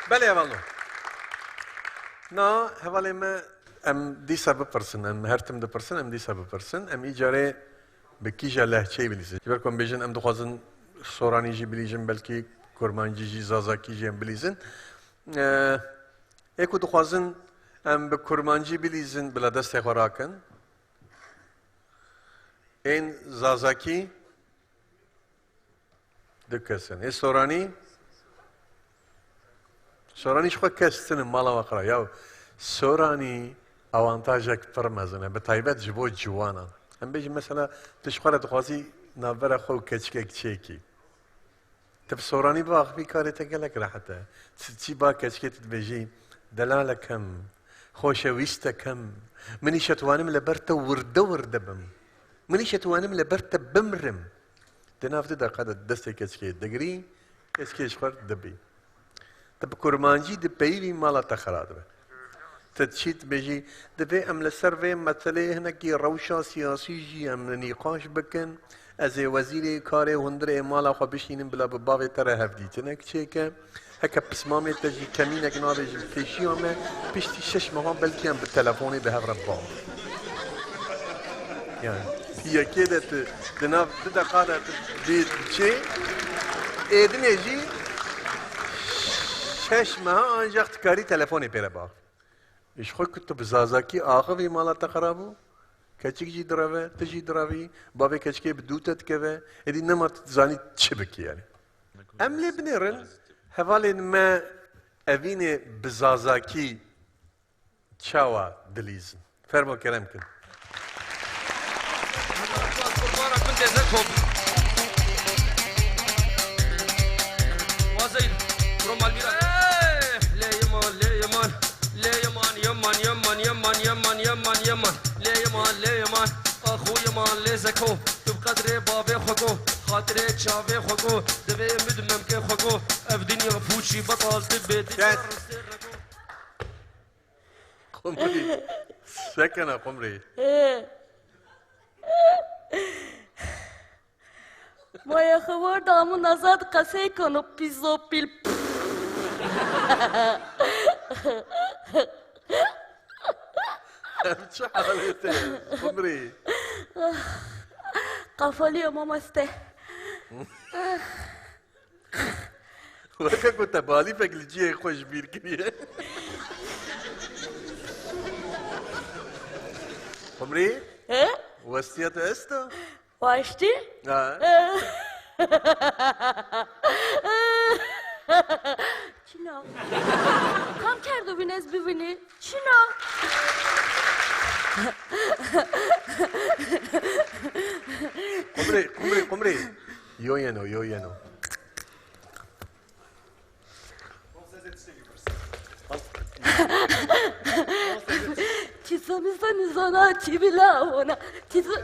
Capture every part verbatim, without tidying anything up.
Belê hevalno. Na, hevalê me, em dîsa bipirsin, em her tim dipirsin, em dîsa bipirsin. Em îcarê bi kîja lehçeyê bilîzin? Ji ber ku em bêjin, em dixwazin soranî jî bilîzin, belkî kurmancî jî, zazakî jî em bilîzin. Ee, ê ku dixwazin em bi kurmancî bilîzin, bila destê xwe rakin. Ên zazakî? Du kes in. Ê soranî? Soranî ji xwe kes tune mala we xira. Ya soranî awantajek pir mezin e, bi taybet ji bo ciwanan. Em bêjin mesela tu ji xwe re dixwazî navbera xwe û keçikek çêkî. Tu bi soranî biaxivî karê te gelek rehet e. Tu çî ba keçikê tu dibêjî, delale kem, xoşewîste kem, min îşe tu wanim li ber te wirde wirde bim. Min îşe tu wanim li ber te bimrim. Di nav du deqa de destê keçikê digirî, keçikê ji xwe dibî. Tu bi kurmancî dipeyivî mala te xira dibe. Tu çî dibêjî, divê em li ser vê meseleyê hinekî rewşa siyasî jî em nîqaş bikin. Ez ê wezîrê karê hundirê mala xwe bişînim bila bi bavê te re hevdîtinek çêke. Heke pismamê te jî kemînek nabêjim pêşiya me, piştî şeş mehan belkî em bi telefonê bi hev re bavê. Yani, yekê de tu di nav du deqa de tu dê diçê, êdinê jî şeş meha ancak tu karî telefonê pê re bavê. Ji xwe ku tu bi zazakî axivî mala te xira bû, keçik jî direve, tu jî direvî, bavê keçikê bi dû te dikeve, êdî nema tu dizanî çi bikî yani. Em lê binêrin, hevalên me evînê bi zazakî çawa dilîzin? Fermo kerem kin. Qurbana gundê Zeko. Wazeyl, Romal Mira. Lê yeman, lê yeman, lê yeman, yeman, yeman, yeman, yeman, yeman, yeman, lê yeman, lê yeman, axu yeman, lê Zeko, tu bi qedrê bavê xwe go, xatirê çavê xwe go, divê min memkê xwe go, ev dinya pûçî betal dibe, dinya Kes. ristê rego. Qumrî. Sekene Qumrî. He. Maya xebar da min azad qesey kano pizopil. Ev çi halê te ye, Qumrî? Qafaliyo mamoste. Weke ku te balîfek li cihê xwe ji bîr kiriye. Qumrî? He? Westiya te esto? Waştî? Ha. Çina. Kam kerdo vîn ez bivînî? Çina. Qumrî, Qumrî, Qumrî. Yo yeno, yo yeno. Çi zomî zona çi bila ona. Çi zo-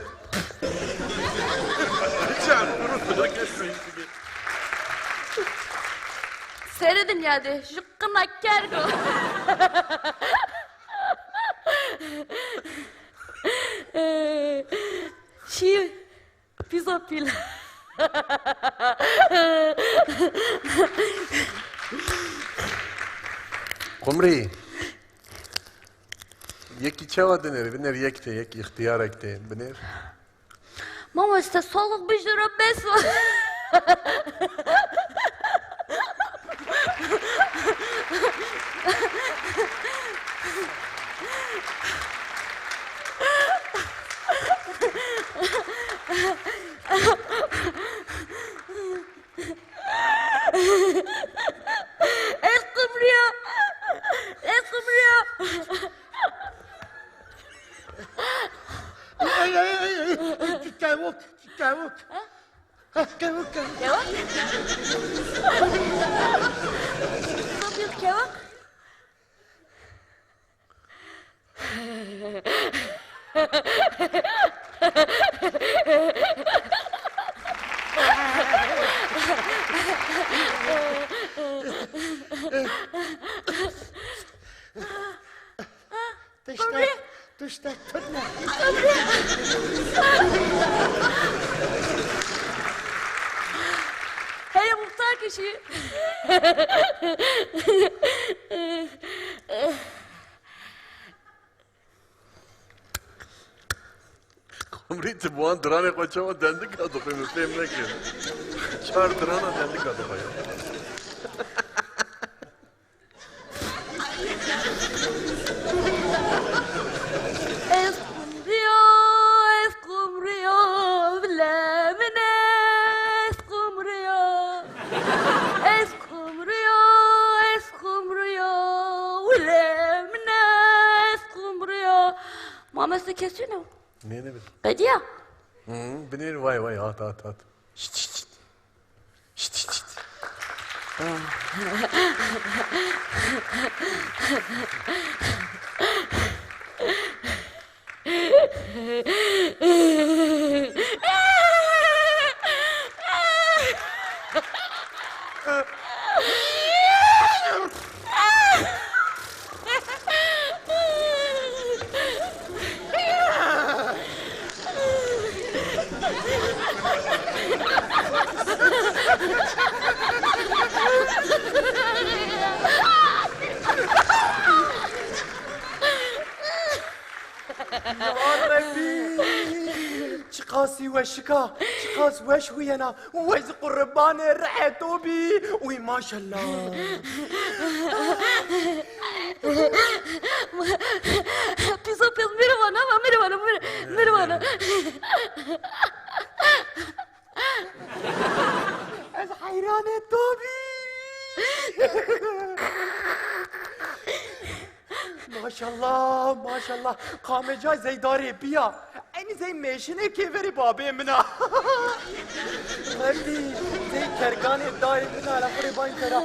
Serê dinya de ji qina kergo. Çi Pîza pîl. Qumrî. Yekî çawa dinêr? Binêr yek tê, yek îxtiyarek tê. Binêr. Mamoste, sağlık bir lira bes var. El Qumriya! El Qumriya! Ay, ay, ay, ay, ay, kevok, kevok. Ha? Ha, kevok, kevok. Kevok? Sopil kevok? Tiştek, Komrê. Tiştek tune. Hey, muhtar kişi. Tu bi wan diranê xwe çawa dendika dixwî, min fêm nekir. Çar dirana dendika dixwe ya. Ez qumriya, ez qumriya, bile min ez qumriya. Ez qumriya, ez qumriya, bile min ez qumriya. Mamoste kesî ne? Nê, nê, nê. Qediya? Hı, binêr, vay, vay, hat, hat, hat. Şit, şit, şit. Şit, şit, şit. Ya Rebî! Çiqasî weşika, çiqas weş huyena, wez qurbanê rihê to bî. Uy maşallah. Pîza pîz, mirivana, mirivana, mirivana. Ez heyranê to bî. Maşallah, maşallah. Qamêca zeydarê piya. Eynî zey mêşinê kêverê babê min a. Rebî, zey kerganê dayê min a, la xurê bayî tera.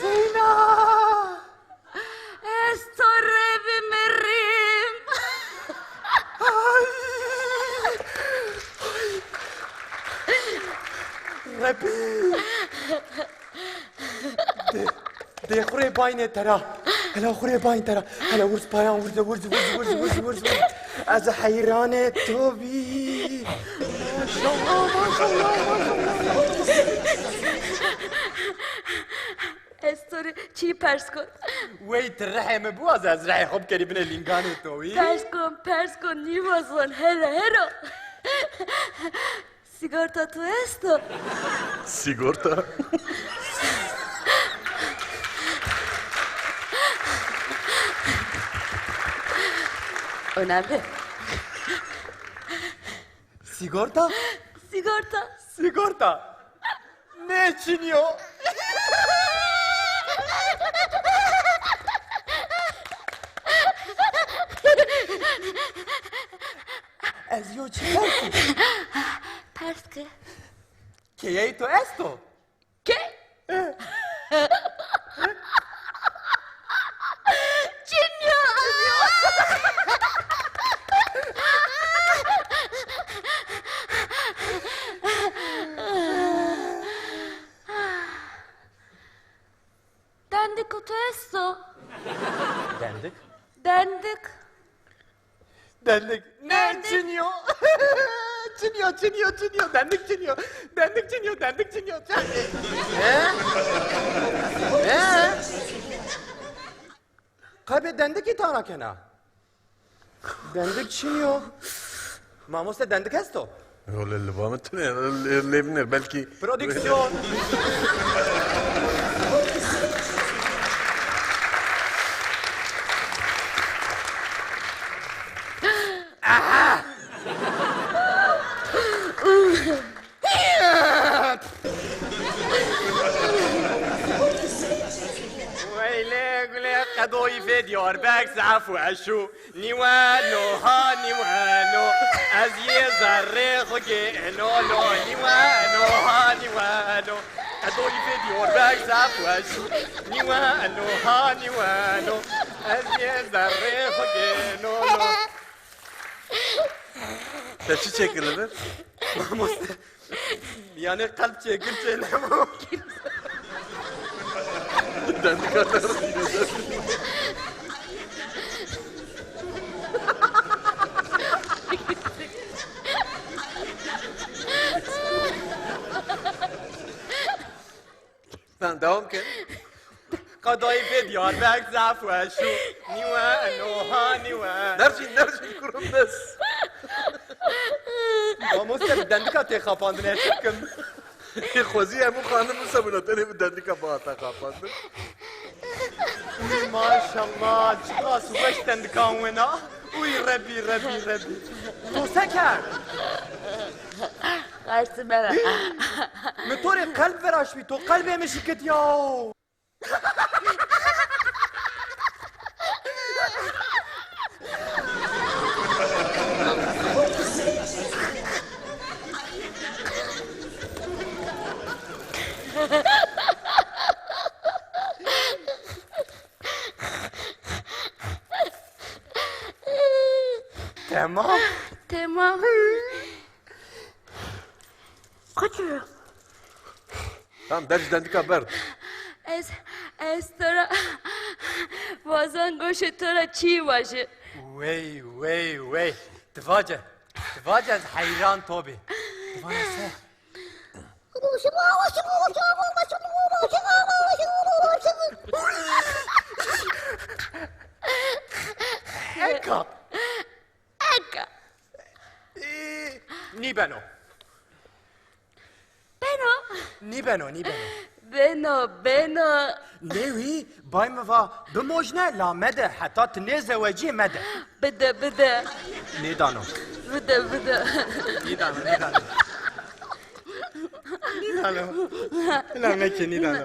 Zeyna! Ez to rê bimirîm. Ay! Ay! Rebî! Dê, dê xurê baynê tera. Hela xurê bayn tera. Hela wurz payan wurze, wurz, wurz. Ez heyranê to bî. Maşallah, maşallah, maşallah. Ez to rê çi pers kon? Wey, tu rihê min biwaze, ez rihê xwe bikerî binê lînganê to wî. Pers kon, pers kon, nîvazan, here, here. Sigorta tu esto? Sigorta? Önemli. Sigorta? Sigorta. Sigorta. Ne çinyo? Ez yo çi pers? Pers ki. Keyey to esto? Ke? Çinyo. Dendik tu esto? Dendik? Dendik. Dendik. Ne? Dendik. Çinyo? Çinyo, çinyo, çinyo. Dendik çinyo. Dendik çinyo, dendik çinyo. He? He? Qebê dendikî tana kena. Dendik çinyo. Mamoste, dendik esto? Yo, li, li ba min tune, li, lê binêr, belkî. Prodüksiyon. Aha! Weylê gulê qedoyî fê Diyarbek zaf weş û nîweno ha nîweno. Ez yê zerrê xwe gêno lo nîweno ha nîweno. Qedoyî fê Diyarbek zaf weş û nîweno ha nîweno. Ez yê zerrê xwe gêno lo. Te çi çêkir li vir? Mamoste, yanê qelb çêkir çê nebû. Dendika te rûdîne. Devam kin. Qadayî vê diyar bek zaf weş û nîwe, noha nîwe. Nerjî, nerjî kurum des. Mamoste bi dendika tê xapandin ez kim. Xwezî hemû xanim wisa bûne, tenê bi dendika bihata xapandin. Uy maşallah, çiqas weş dendikan wina. Uy Rebî, Rebî, Rebî. To se kerd? Xarsî bera. Min to rê qelb viraştî, to qelbê min şikit yaw. Temam. Temam. Kuçu. Tamam, der ji dendika berd. Ez, ez to ra, wazan goşê to ra çî vaji. Wey, wey, wey. Divace, divace ez heyran to bî. Divace se. Eka. Eka. Ee, nî beno. Beno. Nî beno, nî beno. Beno, beno. Nê wî, bay min va, bimojne, la mede, heta tu nêzeweciyê mede. Bide, bide. Nêdano. Bide, bide. Nêdano, nêdano. Nîdano. Bila meke nîdano.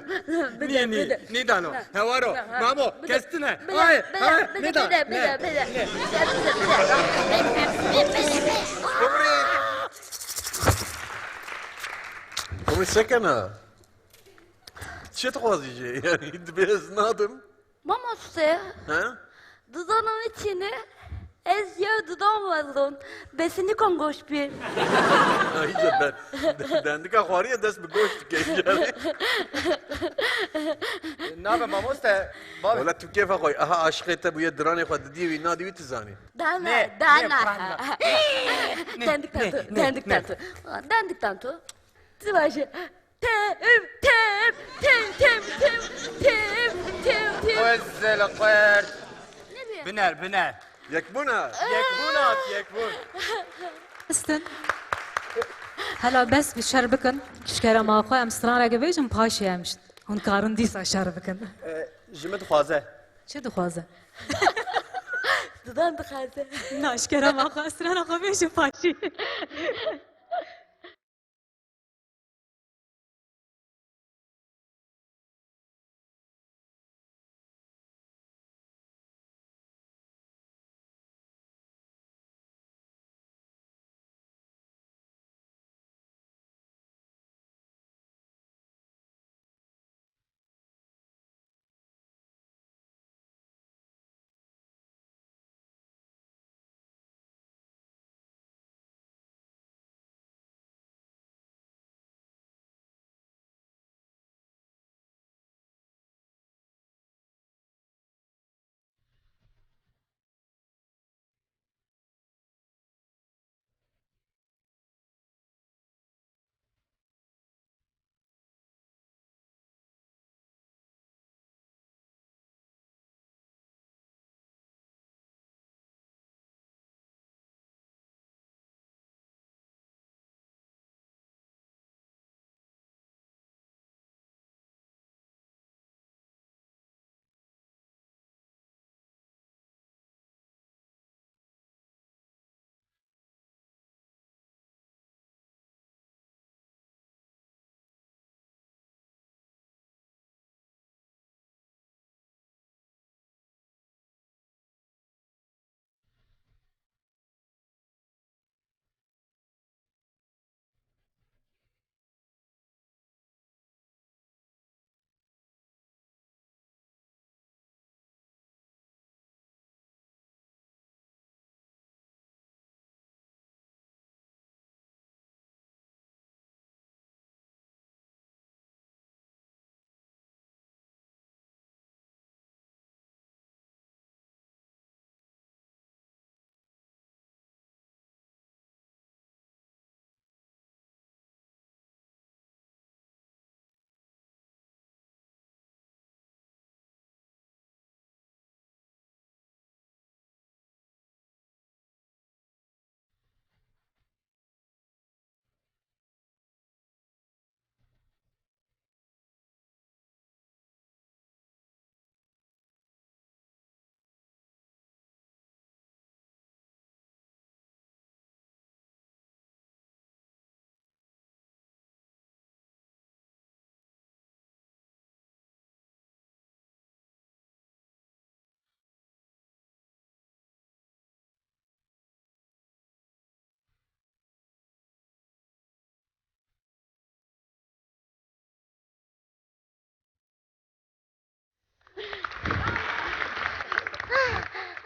Bide, nî, nî, bide. Nîdano. Hewaro, mamo, kestine. Bide, ay, bide, ay, bide, nêda, bide, ne, bide, bide. Ne. Bide, bide, bide. Kumrî. Kumrî sekena. Çi dixwazî jê? Yani, dibê ez nadim. Mamoste. He? Dudana wî çîne, ez yew dudan wezon. Besinî kon goş pî. Ay, ben, dendika xwariye dest bi goş dike. Nabe mamoste, bab. Wala tu kêfa xwe, aha aşiqê te bûye, diranê xwe didiyê wî, nadî wî tu zanî. Dana, ne, dana. Ne, ne, ne, ne. Dendiktan tu, dendiktan tu. Dendiktan tu. Ti vaje. Tim, tim, tim, tim, tim, tim, tim, tim. Xwezil xwerd. Ne diye? Biner, biner. Yekbûn e. Yekbûn at, yekbûn. Istin. Hela bes bi şer bikin. Ji kerema xwe em straneke bêjin, paşê em ş-, hûn karin dîsa şer bikin. E, ji min dixwaze. Çi dixwaze? Dudan dixwaze. Na, ji kerema xwe, strana xwe bêjin paşî.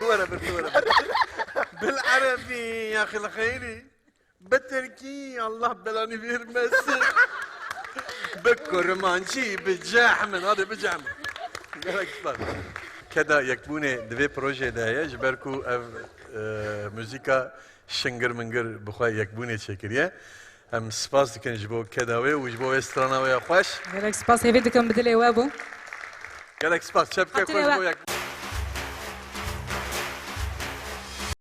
Were bir, were bir. Bil erebî, ya xil xeyrî. Bi tirkî, Allah belanı vermesin. Bi kurmancî, bi cehmin. Hadi bi cehmin. Gelek spas. Keda yekbûnê di vê projeyê de heye, ji ber ku ev, e, muzîka şingir mingir bi xwe yekbûnê çêkiriye. Em spas dikin ji bo keda wê û ji bo wê strana wê ya xweş. Gelek spas, hêvî dikim bi dilê we bû. Gelek spas. Çepike Xatirê xweş we. Bo yek.